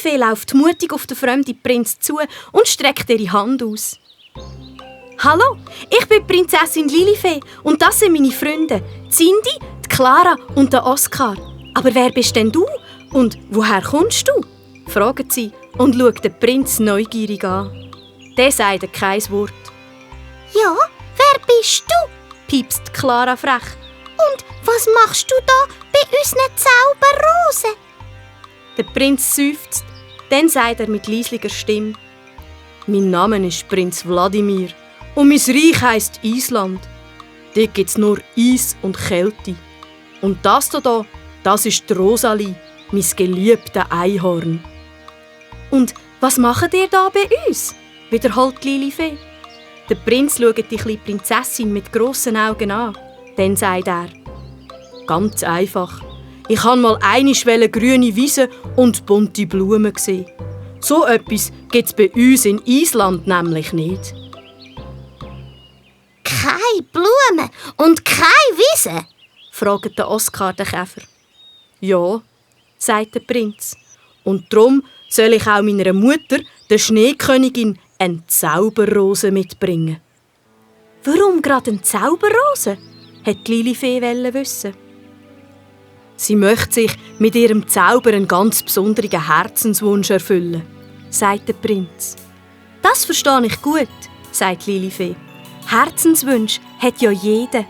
Lilifee läuft mutig auf den fremden Prinz zu und streckt ihre Hand aus. «Hallo, ich bin die Prinzessin Lilifee und das sind meine Freunde, die Cindy, die Clara und der Oskar. Aber wer bist denn du und woher kommst du?» fragt sie und schaut den Prinz neugierig an. Der sagt kein Wort. «Ja, wer bist du?» piepst Clara frech. «Und was machst du da bei unseren Zauberrosen?» Der Prinz seufzt, dann sagt er mit leislicher Stimme: «Mein Name ist Prinz Wladimir und mein Reich heisst Island. Dort gibt es nur Eis und Kälte. Und das hier, das ist die Rosalie, mein geliebtes Einhorn.» «Und was macht ihr da bei uns?» wiederholt Lilifee. Der Prinz schaut die kleine Prinzessin mit grossen Augen an. Dann sagt er: «Ganz einfach. Ich habe mal einmal grüne Wiesen und bunte Blumen gesehen. So etwas gibt es bei uns in Island nämlich nicht.» «Keine Blumen und keine Wiese?» fragt der Oskar den Käfer. «Ja», sagt der Prinz. «Und darum soll ich auch meiner Mutter, der Schneekönigin, eine Zauberrose mitbringen.» «Warum gerade eine Zauberrose?» hat Lilifee wissen. «Sie möchte sich mit ihrem Zauber einen ganz besonderen Herzenswunsch erfüllen», sagt der Prinz. «Das verstehe ich gut», sagt Lilifee. «Herzenswunsch hat ja jeder.»